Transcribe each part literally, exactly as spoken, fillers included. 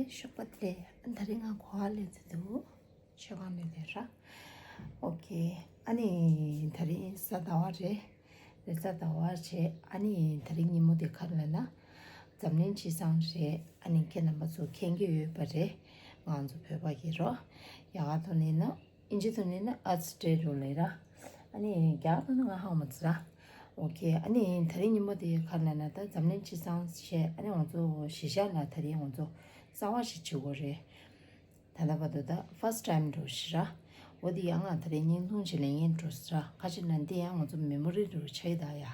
ཞོགས་པ་བདེ་ལེགས། ད་རིང་ང་གོ་བ་ལེན་ཚེ་འདུག་མཆོད་ཁང་ནས་བསྡད་ར། ཨོ་ཁེ། ཨ་ནི་ད་རིང་གཟའ་ཟླ་བ་རེད། རེས་གཟའ་ཟླ་བ་བྱས། ཨ་ནི་ད་རིང་ཉིན་མོ་དེ་ག་རེ་ལབ་ན། འཛམ་གླིང་སྤྱི་བསང་རེད། ཨ་ནི་ཁྱེད་རྣམ་པ་ཚོ་མཁྱེན་གྱི་ཡོད་པ་རེད། ང་ཚོ་བོད་པ་གི་རོ། ཡ་ག་ཐོག་ནས་ན། ཨིན་ཇི་ཐོག་ནས་ན་Earth Day རོ་ལབ་ར། ཨ་ནི་རྒྱ་གར་ཐོག་ན་ང་ཧ་གོ་མ་ཚོར་ར། ཨོ་ཁེ། ཨ་ནི་ད་རིང་ཉིན་མོ་དེ་ག་རེ་ལབ་ན། ད་འཛམ་གླིང་སྤྱི་བསང་བྱས། ཨ་ནི་ང་ཚོ་གཞིས་ཆགས་ལ་ད་རིང་ང་ཚོ་གསང་བ་ཞིག་བྱེད་དགོས་རེད། ད་ལྟ་བར་དུ་ད་first time འགྲོ་ཞིག་ར། འོ་དེ་ཡང་ང་ད་རེས་བརྙན་ཐུང་ཅིག་ལེན་མཁན་འགྲོ་ས་ར། ཁ་ཅིག་ན་འདི་ཡང་ང་ཚོ་མེ་མོ་རི་འགྲོ་ཆགས་ཡི་ད་ཡ།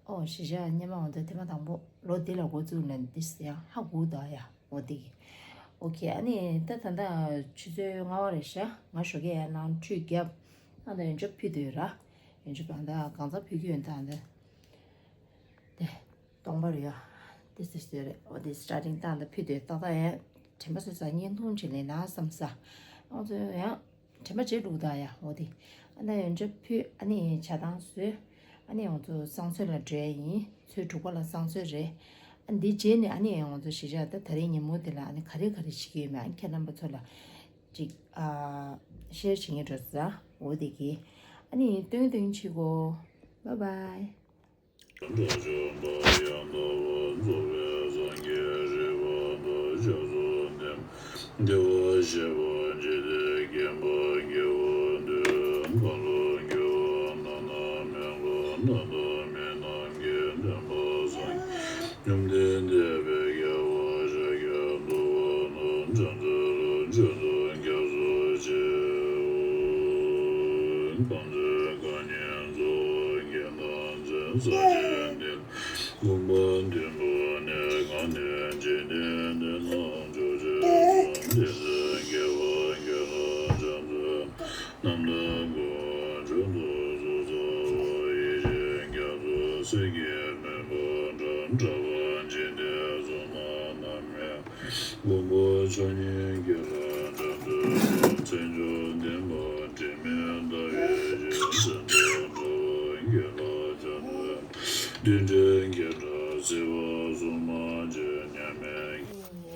ཨོ་གཞིས་ཆགས་སྔོན་མ་ང་ཚོ་ཐེངས་མ་དང་པོ་ལོ་འདི་ལ་འགོ་བཙུགས་ནས་འདི་ཡང་ཧ་གོ་ད་ཡ། འོ་དེ་གི། ཨོ་ཁེ། ཨ་ནི་ད་ད་ལྟ་ཆུ་ཚོད་ལྔ་པ་རེད་ཤག་ང་ཞོགས་ཀས་ཡར་ནང་ཁྲུས་བརྒྱབ། ཨ་ད་ཡོན་ཆབ་ཕུལ་འདོད་ར། ཡོན་ཆབ་ད་ལྟ་གང་ཚ་ཕུལ་གྱི་ཡོད་ད་ད། དེ་སྟོང་པ་རེད་ཡ། དེ་ཟེར་ཟེར་རེད། འོ་དེ་starting སྟངས་དང་ཕུད་དེ་ཏག་ཏག་ཡ། དྲན་པ་གསོས་ས་བརྙན་ཐུང་ཅིག་ལེན་ན་བསམ་ས། ང་ཚོ་ཡང་དྲན་པ་བརྗེད་འདུག་ད་ཡ། འོ་དེ་ཨ་ན་ཡོན་ཆབ་ཕུད། ཨ་ནི་ཇ་དང་བཟོས། ཨ་ནི་ང་ཚོ་བསང་གསོལ་ལ་འགྲོ་ཡ་ཡིན། ཚོུད་དྲུག་པ་ལ་བསང་གསོལ་རེད། ཨ་འདི་རྗེས་ནས་ཨ་ནི་ང་ཚོ་གཞིས་ཆགས་ད་ད་རེས་ཉིན་མོ་དེ་ལ་ཨ་ནི་ག་རེ་ག་རེ་བྱེད་ཀྱི་ཡོད་མེད་ཨ་ནི་ཁྱེད་རྣམ་པ་ཚོ་ལ་ཅིག་ཨ་ཤེར་བྱེད་ངེས་འགྲོ་ས། འོ་དེ་གི། ཨ་ནི་སྟོན་སྟོན་བྱེད་གོ། Bye bye།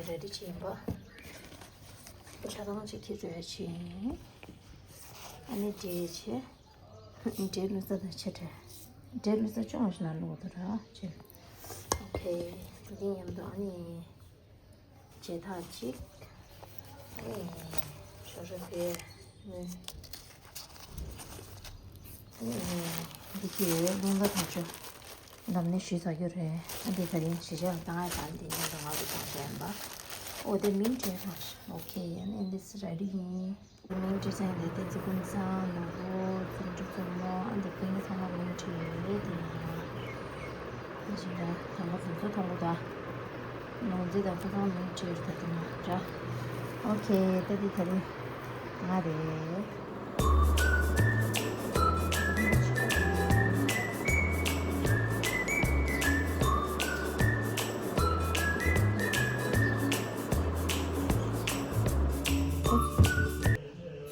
རེ་ཌི་བྱེད་པ། ཆ་ཚང་ཅིག་ཁྱེར་འགྲོ་ཡ་ཆེ། ཨ་ནི་འབྲས་ཆེ། འབྲས་ལུས་རྩལ་དང་ཆེ་འབྲས། འབྲས་ལུས་རྩལ་ཅུང་ཞིག་ལ་ལུག་ཏུ་ར་ཆེ། ཨོ་ཁེ། འདི་མཉམ་དུ་ཨ་ནི་བྱེ་ཐག་ཅིག་ཨེ། ཞོ་ཞོ་བེ་མོ། ཨེ། འདི་གི་རླུང་རྟ་དང་ཆུ། འདམ་ནི་ཞུས་ཚར་རྒྱུ་རེད། ཨ་འདི་ད་རིང་གཞིས་ཆགས་ལ་བཏང་ཡ་དང་འདི་ཉིན་དུ་ང་ཚོ་བཏང་བྱས་ཡིན་པ། ཨོ་དེ་མིང་བྲིས་ཧྲ། ཨོ་ཁེ། ཨ་ནི་འདི་སི་ར་ཌི་ཡིན། མིང་བྲིས་ཚར་ཡིན། དེ་བསྟན་འཛིན་ཀུན་བཟང་། ནོར་བུ། བརྩོན་འགྲུས་མཚོ་མོ། ཨ་འདི་ཁོང་ཚང་མ་མིང་བྲིས་ཡོད་དེ་ཡིན་ན། ཨ་ཞིག་ལ་དང་པོ་དེ་ཚོ་མཐོང་གོ་ད། ནོར་འཛིན་དང་ཁོང་ཚང་མིང་བྲིས་ཡོད་ད་དེ་ན་ར། ཨོ་ཁེ། ད་འདི་ད་རིང་ང་རེད།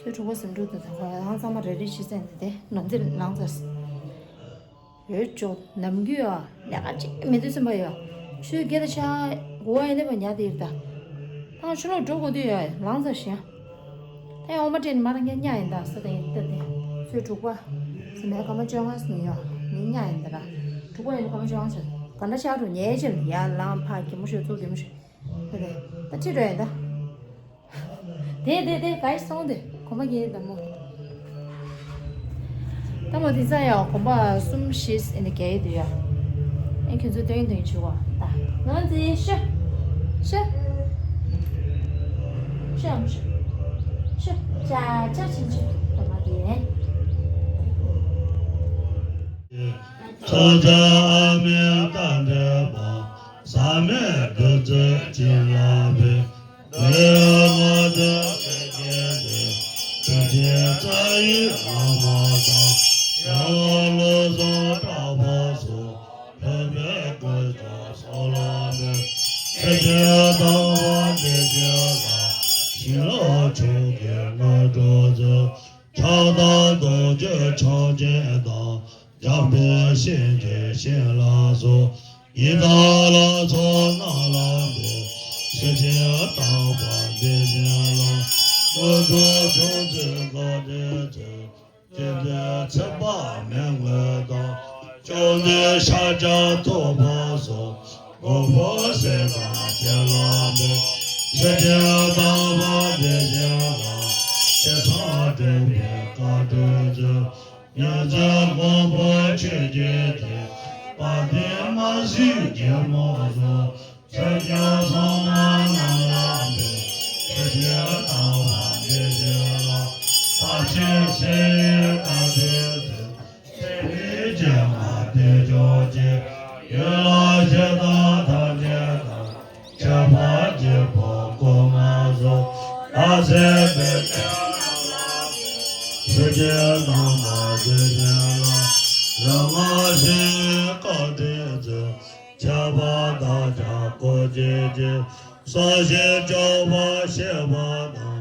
ཚོད་དྲུག་པ་ཟིན་འགྲོ་དུ་དང་ཁོ་རང་ཚང་མ་རེ་རེ་བྱེད་ཟེར་ནས་དེ་ནོར་འཛིན་ལངས་ཚར། འོད་ཅོག་ནམ་རྒྱུན་ཡོད་ལས་ཀ་ཅིག་མི་འདུག་སེམས་པ་ཡོད། ཆུའི་སྐད་ཆ་གོ་བ་ཡིན་ནི་པ་ཉག་དེ་ཡིན་ད། ད་ང་ཕྱི་ལོགས་འགྲོ་དགོས་དུས་ཡོད་ལངས་ཚར་ཞིང་། ད་ཡང་འོ་མ་སྤྲད་ནས་མ་རང་རྐྱང་ཉག་ཡིན་ད་ས་ད་ཡིན་ད་དེ། ཚོད་དྲུག་པ། སེམས་པའི་སྐར་མ་བཅོ་ལྔ་ཟིན་ཡོད་མི་ཉག་ཡིན་ད་ར། དྲུག་པ་ཡིན་ན་སྐར་མ་བཅོ་ལྔ་ཟིན་ག་འདྲ་ཤར་རུ་ཉལ་ཅིང་ཡར་ལངས་ཕར་གད་མོ་ཤོར་ཚུར་གད་མོ་ཤོར། ད་ད་ཁྲིད་འགྲོ་ཡིན་ད། དེ་དེ་དེ་ག་ཡི་སོང་དེ་གོམ་པ་རྒྱག་ཡིན་ད་མོ། ད་མོ་དེ་ཚ་ཡང་གོམ་པ་གསུམ་བཞི་ཨེ་ནི་རྒྱག་ཡི་འདུག་ཡ། ཨེ་ཁྱོད་ཚོ་སྟོན་སྟོན་བྱེད་བ་ད། ང་ཚོའི་ཤ་ཤ་ཤ་ཤ་ཤ་ཅ་ཅ་ཕྱིན་ཆད་གོམ་པ་དེ། ཚོགས་བདག་ཨ་མའི་བཀའ་འདྲེན་པ། ཟག་མེད་བདུད་རྩིའི་བྱིན་རླབས་པས། འོད་དཔག་ཏུ་མེད་སྐྱེས་ཏེ། དྲིན་ཅན་རྩ་བའི་བླ་མ་དང་། རྒྱལ་བ་བློ་བཟང་གྲགས་པ་སོགས། ལྷུན་པོའི་སྐུ་ལྕམ་སོགས་ལ་འབུལ། ཐེག་ཆེན་དམ་པ་འདི་ཉིད་ལ། བྱིན་རླབས་ཆོས་ཀྱི་དངོས་གྲུབ་སྩོལ། ཁྱབ་བདག་རྡོ་རྗེ་འཆང་ཆེན་དང་། འཇམ་དཔལ་བཤེས་སྤྲིང་བྱིན་རླབས་སོགས། ཡི་དམ་ལ་སོགས་སྣང་ལ་འབུལ། ཆེན་བཏང་བ་འདི་བཞིན་ལ། ཀུན་རྫོབ་ཐུགས་རྗེ་བཀའ་དྲིན་ཆེ། སྤྱི་མཐུན་ཚེ་དཔག་མེད་མངོན་དང་། བཅོམ་ལྡན་ཤཱཀྱ་ཐུབ་པ་སོགས། གོ་འཕང་སྲིད་དང་རྒྱལ་བ་འདི། ཆོས་ཀྱི་བདག་པོ་དེ་བཞིན་ལ། ཞེ་སྡང་འདྲེན་པའི་བཀའ་དྲིན་ཅན། ཉེར་འཚོའི་མགོན་པོ་ཆོས་ཀྱི་རྒྱལ། དཔལ་ལྡན་མ་གཟིགས་རྒྱལ་མོ་སོགས། ཆོས་སྐྱོང་ཚང་མ་རྣམས་ལ་འདུད། ཆོས་ཀྱི་བདག་པོ་དེ་བཞིན་ལ། དཔལ་ཆེན་ཚེ་ཡི་བཀའ་དྲིན་ཅན། ཚེ་རིང་སྤྱན་སྔར་བདེ་མཆོག་སྐྱེས། ཡུལ་ལ་གཞན་དག་ཐམས་ཅད་དང་། ཁྱད་པར་གྱི་བུ་གོང་མ་སོགས། ལྷ་སྲིན་སྡེ་བརྒྱད་རྣམས་ལ། ཆོས་ཀྱི་བདག་པོ་དེ་བཞིན་ལ། རང་སྔགས་ཕྱི་ཡི་བཀའ་དྲིན་ཅན། ཁྱད་པར་དག་ཀྱང་གོ་འབྱེད་ཅིང་། གསང་ཞིང་སྐྱོབ་པར་བཞེད་པ་དང་།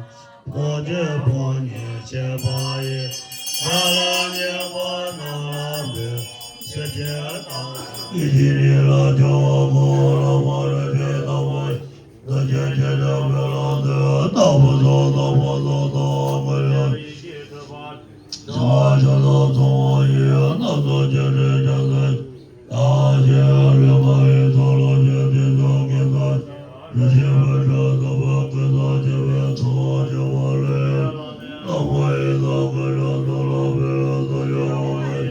ཕོ་རྒྱུད་ཕོ་ཉིད་བྱེད་པ་ཡི། ཡ་ལ་ཉེ་བ་རྣམས་ལ་འབུལ། ཆོས་ཀྱི་བདག་པོ་དེ་བཞིན་ལ། སྐྱོབ་པ་གོང་མ་ལྷ་མོ་རིན་ཆེན་བདག་པོ་ཡི། བདག་ཅག་ཁྱེད་ཅག་སྨོན་ལམ་འདི་ལྟ་བུ་སོགས་དང་པོ་སོགས་དང་མི་ལ། བྱང་ཆུབ་ཏུ་སོང་བ་ཡི། རྣམ་ཐར་ཆེན་པོའི་རྒྱལ་སྲས། བདག་གཞན་ལུས་ངག་ཡིད་གསུམ་ལ་སྤྱད་པའི་ཚོགས་ཀྱིས་བདག་ཡིད་བཞིན་པའི་སྒྲ་ཟབ་པ་ཀུན་བཟང་ཆེ་བའི་ཚོགས་ཀྱི་བ་ལས། ལྷ་མོ་ཡི་དྭགས་ཀྱི་ལྷ་ཚོགས་ལ་ཕུལ་བའི་ས་ཡི་བ་ལས།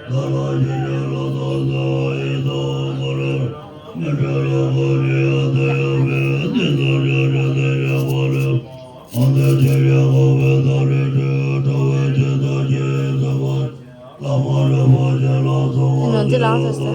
ལ་ལ་ཞེས་བྱ་ལ་དྭགས་སུ་ཡི་དྭགས་མ་ལ། མི་འབྲལ་ལ་གོ་ནི་ཡང་དུ་ཡང་མེད། དེ་ཚོགས་ཀྱི་སྒྲ་དེ་ཡང་བ་ལས། ཨ་ནི་དེ་ཡང་འོག་པའི་ས་རི་ཁྲོད་འགྲོ་བའི་དེ་དག་ཀྱི་ཡིད་ཟབ་པ། བླ་མ་རིན་པོ་ཆེ་ལ་གསོལ་བ་འདེབས་སོ།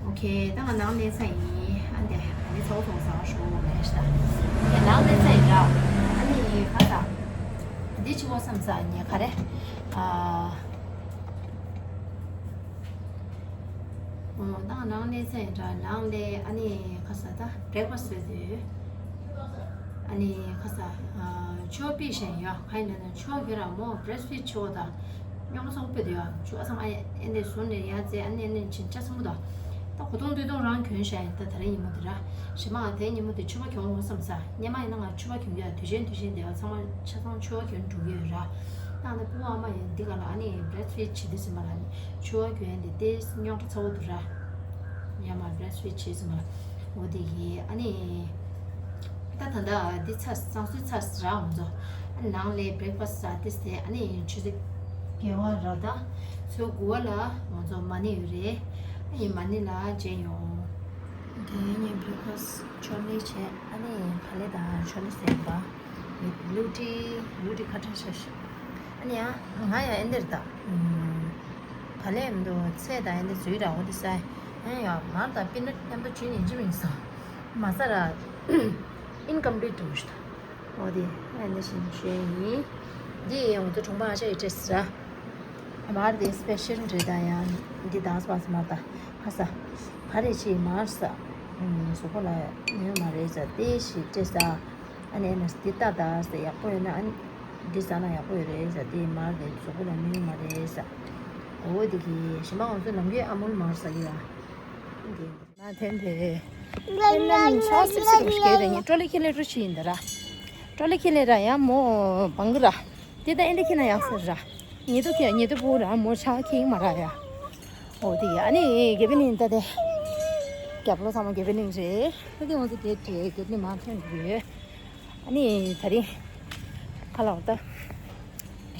ཨོ་ཁེ། ད་ང་ནང་ལེན་ས་ཡིན། ཨ་འདི་ཨ་ནི་ཚ་བོ་ཚོང་ཟ་ཤོག་ལས་ཤ། ངས་ནང་ལེན་ས་ཡིན་ར། ཨ་ནི་ཁ་ས། འདི་ཆི་བོ་བསམ་ས་ངས་ག་རེ། ཨ། ཨོ་ད་ནང་ལེན་ས་ཡིན་ར། ནང་ལེན་ཨ་ནི་ཁ་ས་ད་བྲེག་ཕ་སི་བཟོས་དུས། ཨ་ནི་ཁ་ས། ཨ། ཆོ་པི་ཤན་ཡོད་ག་ཡིན་ན་ཆོ་གི་ར་མོ་བྲེག་ཕ་སི་ཆོ་ད། རྙོག་ཚ་པོ་དེ་ཡང་ཆུ་ཨ་ཚང་ཨ་ཨེ་འདྲ་བཟོས་ནས་ཡ་རྫས་ཨ་ནེ་ནེ་ཕྱིན་ཆ་ཚང་མ་དང་། ད་གོ་ཐོང་སྟོད་ཐོང་རང་གྱོན་བཞག་ཡིན། ད་ད་རེས་ཉིན་མོ་དེ་ར། གཞན་མ་ང་དེ་ཉིན་མོ་དེ་ཕྱུ་པ་གྱོན་འོང་བསམ་ས། སྔོན་མ་ཡིན་ན་ང་ཕྱུ་པ་གྱོན་གྱི་ཡ། དུས་ཆེན་དུས་ཆེན་དེ་བ་ཚང་མ་ཆ་ཚང་ཕྱུ་པ་གྱོན་འགྲོ་གི་ཡོད་ར། ད་ང་ད་སྤུ་བ་ཨ་མ་ཡིན་འདི་ག་ལ་ཨ་ནེ་བྲེག་ཕ་སི་བྱེད་དུས་ཟིན་པ་ལ་ནི་ཕྱུ་པ་གྱོན་ཡ་འདི་ཏེ་རྙོག་དྲ་ཚ་པོ་འདུག་ར། ཡ་མ་བྲེག་ཕ་སི་བྱེད་ཟིན་པ་ལ་འོ་དེ་གི་ཨ་ནེ། ད་ད་ལྟ་འདི་ཚར་བསང་གསོལ་ཚར་ར་ང་ཚོ། ཨ་ནི་ནང་ལས་བྲེག་ཕ་སི་ཟ་ཏེ་སྟེ་ཨ་ནི་ཆུ་ཚོད་བརྒྱད་པ་ར་ད། ཚོད་དགུ་པ་ལ་ང་ཚོ་མ་ཎི་ཡོད་རེད། ཨ་ནི་མ་ཎི་ལ་མཇལ་ཡོང་། དེ་ནས་བྲེག་ཕ་སི་ཅོ་ལེ་བྱས། ཨ་ནི་ག་ལེ་དང་ཅོ་ལེ་ཟས་པ། ལུ་ཏི་ལུ་ཏི་ཁ་ཁྲ་ཤ་ཤ། ཨ་ནི་ཡ་ང་ཡ་ཨེ་འདིར་ད། ག་ལེ་མི་འདུག་ཚེ་ད་ཨེ་འདི་ཟོས་ར་འོ་འདི་ཟ། ཨེ་ཡ་མར་ད་པི་ནཊ་མཉམ་དུ་ཅུ་ཉིན་ཅི་མིན་སོང་། མ་ཟ་ར། ཨིན་ཀམ་པི་ལིཊ་འགྲོ་ཤི་ད། འོ་དེ་ཨ་ནི་བཞིན་བྱས་ཡིན། འདི་ཡང་ང་ཚོ་གྲོང་པ་ཨ་ཅག་གི་ཏྲེས་ར། མར་དེ་སི་པེ་ཤལ་འདྲ་ད་ཡང་འདི་དང་སི་པ་སི་མར་ད་ཧ་ས། ག་རེ་ཆེ་མར་ས། གཟུགས་པོ་ལ་ནུས་མ་རེད་ས་དེ་ཞིག་ཏྲེས་ས། ཨ་ནི་ཨ་ནི་འདི་ལྟ་ད་ས་ཡག་པོ་ཡོད་ན་ཨ་ནི་འདི་ཟ་ན་ཡག་པོ་ཡོད་རེད་ས་དེ་མར་དེ་གཟུགས་པོ་ལ་ནུས་མ་རེད་ས། འོ་དེ་གི་ཞིམ་པ་ང་ཚོ་ནམ་རྒྱུན་ཨ་མུལ་མར་ཟ་གི་ཡ། འདི། ན་ཐེན་དེ། ཨེ་ན་མིན་ཆོག་སིབ་སིབ་རུ་ཤེས་རེ་ཉིན་ཀྲོ་ལི་ཁི་ལེ་རུ་ཤི་ཡིན་ད་ར། ཀྲོ་ལི་ཁི་ལེ་ར་ཡ་མོ་བང་གི་ར། དེ་ད་ཨེ་འདི་ཁི་ན་ཡག་སེ་ར། ཉེ་དུ་ཁི་ཉེ་དུ་པུ་ར་མོ་ཆ་ཁི་མ་ར་ཡ། འོ་དེ་ཡ་ཨ་ནི་གེ་བི་ནིང་ད་དེ། རྒྱབ་ལོ་ཚང་མ་གེ་བི་ནིང་རེད། ད་དེ་ང་ཚོ་དེ་དེ་གེ་བི་ནིང་མ་ཐོན་རེད། ཨ་ནི་ད་རིང་ཁ་ལག་ད།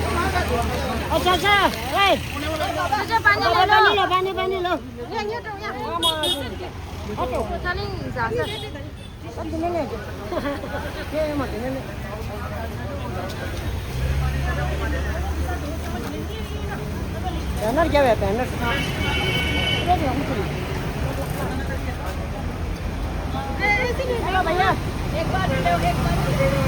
अच्छा, अच्छा, ए। चाचा, पानी ले लो। पानी लो, पानी, पानी लो। ये, ये तो, ये। हाँ, तो। वो चलेंगे, चाचा। बैनर क्या है, बैनर? हेलो भैया, एक बार ले लो, एक बार ले लो।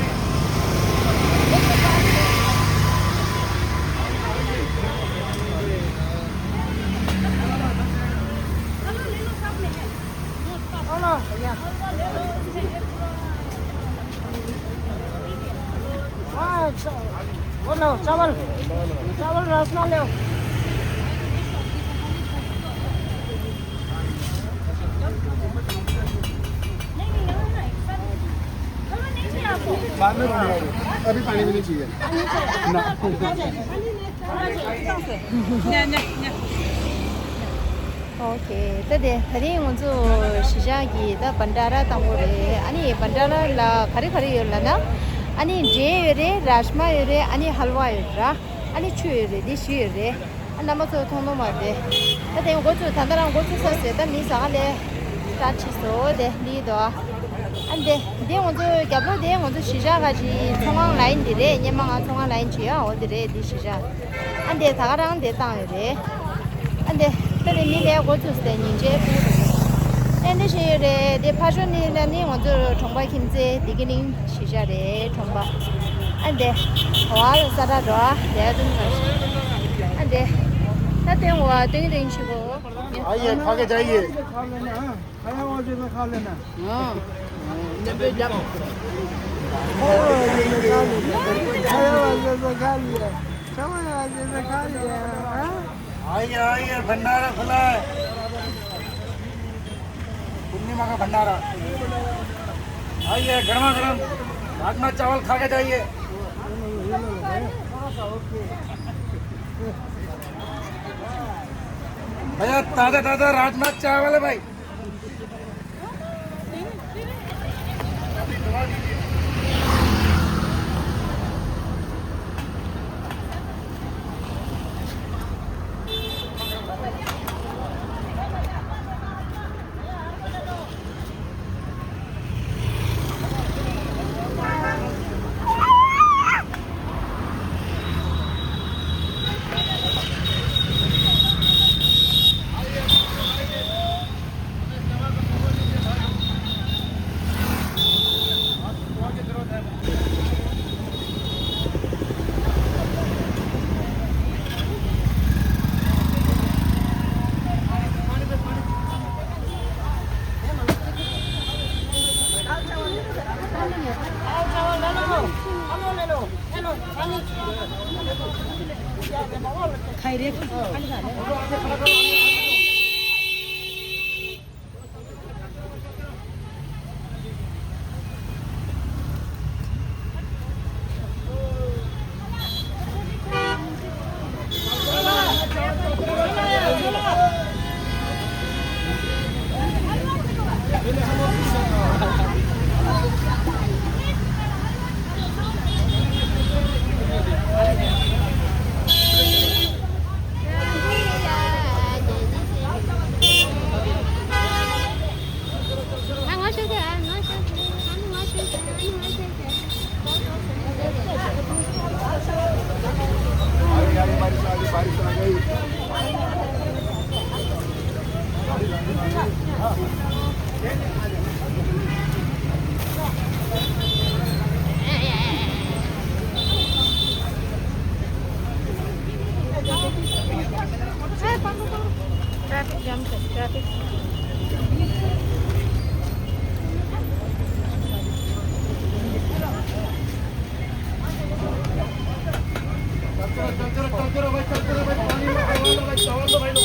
चावल, चावल राजमा ले। बाद में पानी आएगा। अभी पानी भी नहीं चाहिए। ना। ཨོ་ཁེ། ད་དེ་ད་རིང་ང་ཚོ་གཞིས་ཆགས་ཀྱི་ད་བྷན་ཌ་ར་བཏང་གི་རེད། ཨ་ནི་བྷན་ཌ་ར་ལ་ག་རེ་ག་རེ་ཡོད་ལབ་ན། ཨ་ནི་འབྲས་ཡོད་རེད། རཱཇ་མ་ཡོད་རེད། ཨ་ནི་ཧལ་ཝ་ཡོད་རེད། ཨ་ནི་ཆུ་ཡོད་རེད། འདི་བཞི་ཡོད་རེད། ཨ་རྣམ་པ་ཚོ་མཐོང་མཐོང་མ་རེད། ད་དེ་འགོ་ཚུགས། ད་ལྟ་རང་འགོ་ཚུགས་ས་ཟེར། ད་མི་ཟ་ག་ལས་སྟ་ཁྲིད་སོ་དེ་འདི་དོ། ཨ་འདི་འདི་ང་ཚོ་རྒྱབ་ལོགས་དེ་ང་ཚོ་གཞིས་ཆགས་ཁ་ཅིག་ཚོང་ཁང་ལའིན་འདི་རེད། སྔོན་མ་ང་ཚོང་ཁང་ལའིན་བྱེད་ཡ་འོ་འདི་རེད། འདི་གཞིས་ཆགས། ཨ་འདི་ད་ག་རང་འདི་བཏང་ཡོད་རེད། ཨ་འདི་ད་ནི་མི་ལས་འགོ་ཚུགས་ཏེ་ཉིན་བྱེད་ཕུལ་རེད། ཨ་འདི་བཞིན་ཡོད་རེད། དེ་ཕར་ཕྱོགས་ནི་ལ་ནི་ང་ཚོ་གྲོང་པ་ཁྱིམ་མཚེས་བདེ་སྐྱིད་གླིང་གཞིས་ཆགས་རེད། གྲོང་པ། ཨ་འདི་བ་ལ་ས་ར་རོ་དེ་ཨ་དུང་ལ་ཤི། ཨ་འདི་ད་དེ་བ་དུང་དུང་ཤི་གོ། आइए, खा के जाइए। खाया हुआ जैसा खा लेना। हाँ। खाया हुआ जैसा खा लिया। समझ हुआ जैसा खा लिया। हाँ? आइए, आइए, भंडारा खुला है। पूर्णिमा का भंडारा। आइए, गर्मा गर्म राजमा चावल खा के जाइए। भैया, ताजा ताजा राजमा चावल है भाई। ट्रैफिक जाम से, ट्रैफिक। चलते रहो, चलते रहो भाई, चलते रहो भाई, पानी लो, चावल लो भाई, चावल लो भाई लोग।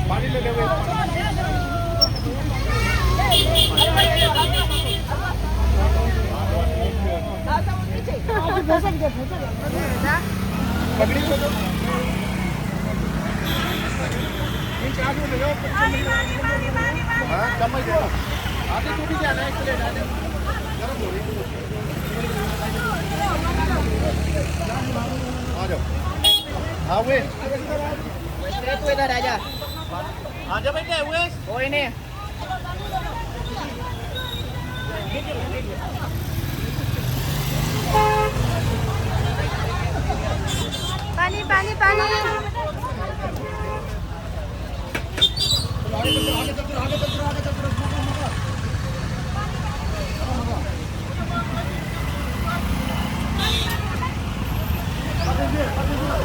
पानी ले ले भाई। पकड़ी को तो। हाँ, चम्मच दे। आधे को भी जाना है, एक प्लेट आधे। गरम हो रही है। आ जाओ। हाँ, वे। तू इधर आ जा। आ जा बेटे, वे। कोई नहीं। पानी, पानी, पानी।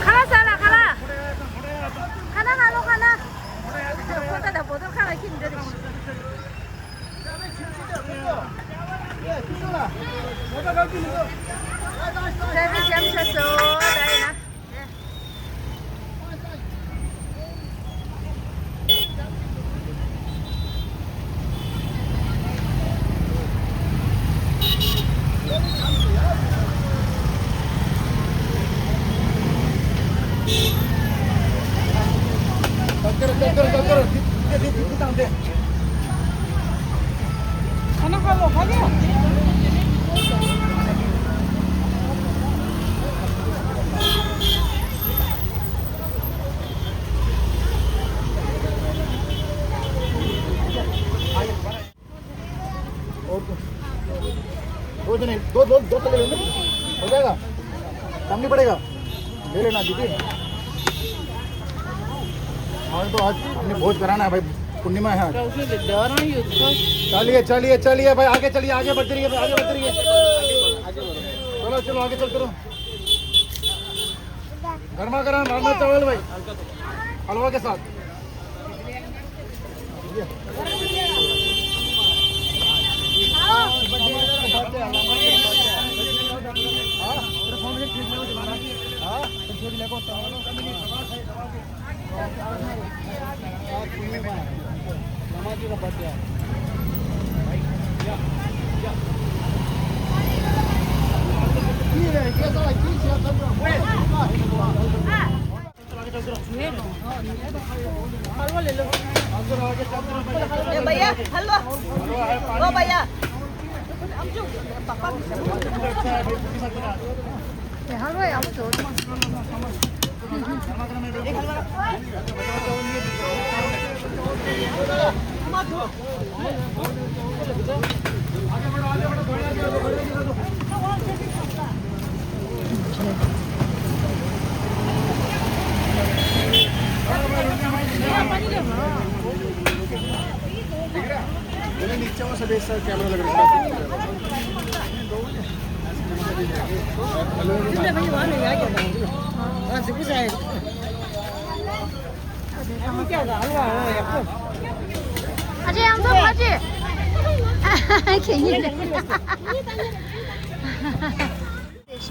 खाना साला, खाना। खाना खा लो, खाना। पोता था, बोतल खा रखी, मुझे देखो। Traffic चलो, चलो, चलो, चलो। दे, दे, दे, दे, दे, दे। खाना खा लो, खा लिया? और दो, दो जने, दो, दो, दो तो ले लेना। हो जाएगा? कम नहीं पड़ेगा? ले लेना दीदी। हमारे तो आज हमने भोज कराना है भाई, पूर्णिमा है आज। क्या उसने डरा ही उसको? चलिए, चलिए, चलिए भाई, आगे चलिए, आगे बढ़ते रहिए, आगे बढ़ते रहिए। चलो, चलो, आगे चलते रहो। गर्मा गर्म राजमा चावल भाई, हलवा के साथ। ए भैया, हलवा। ओ भैया। ए, हलवा है, हम तो। मैंने नीचे वो सब एक साथ कैमरा लगा रखा है। हेलो। अझै आउँछ, अझै। खेल्ने। ཤ་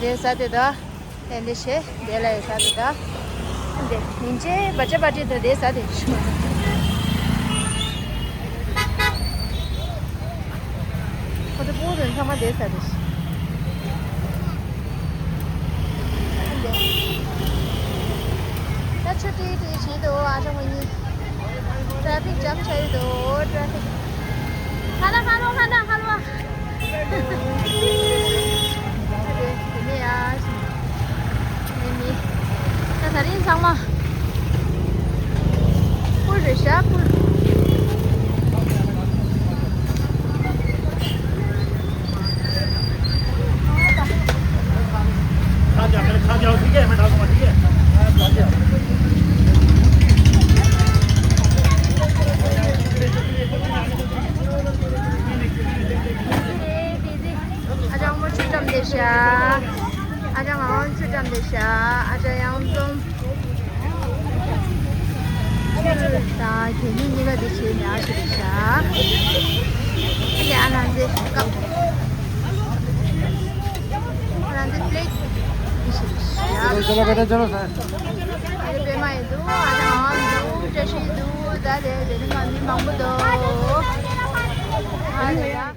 དེ་ས་དེ་ད། དེ་འདི་ཤེ་དེ་ལ་ཡི་ས་དེ་ད། དེ་མིན་ཅེ་བ་ཅེ་བ་ཅེ་དེ་དེ་ས་དེ་ཤུ། ཁོ་ཚོ་སྤུ་གུ་དེ་ཚང་མ་དེ་ས་དེ་ཤི། ད་ཆུ་ཏི་ཏི་བྱེད་དོ། ཨ་ཅག་ཁོ་གཉིས། ཏྲ་ཕིག་ཇམ་བྱས་ཡོད་དོ། ཏྲ་ཕིག་ཧ་ན་ཧ་ལོ་ཧ་ན་ཧ་ལོ། ཨ་རེ། དེ་ནས་ཡ། དེ་ནས། ད་ད་རིང་ཚང་མ། ཕུལ་རེད་ཤག་ཕུལ། खा जा, पहले खा जाओ, ठीक है? मैं डालूंगा, ठीक है? हाँ, खा जाओ। ཨ་ཅག་མོ་ཆུ་འགྲམ་བསྡད་ཤག་ཨ་ཅག་ངག་དབང་ཆུ་འགྲམ་བསྡད་ཤག་ཨ་ཅག་གཡང་འཛོམས། ད་གད་སྙིགས་གཉིས་ཀ་འདི་བྱས་ནས་ཨ་ཞིག་རེད་ཤག་ཨ་ཅག་ཨ་ལགས་འདི་སྐབས། ཨ་ལགས་འདི་པླེཊ་འདི་བྱས་ཤག चलो, चलो बेटा, चलो सर। ཨ་ཅག་པད་མ་ཡིན་འདུག་ཨ་ཅག་ངག་དབང་འདུག་བཀྲ་ཤིས་འདུག་ད་དེ་དེ་ནི་མ་མི་མང་པོ་འདུག་ཨ་ཅག་ཡ།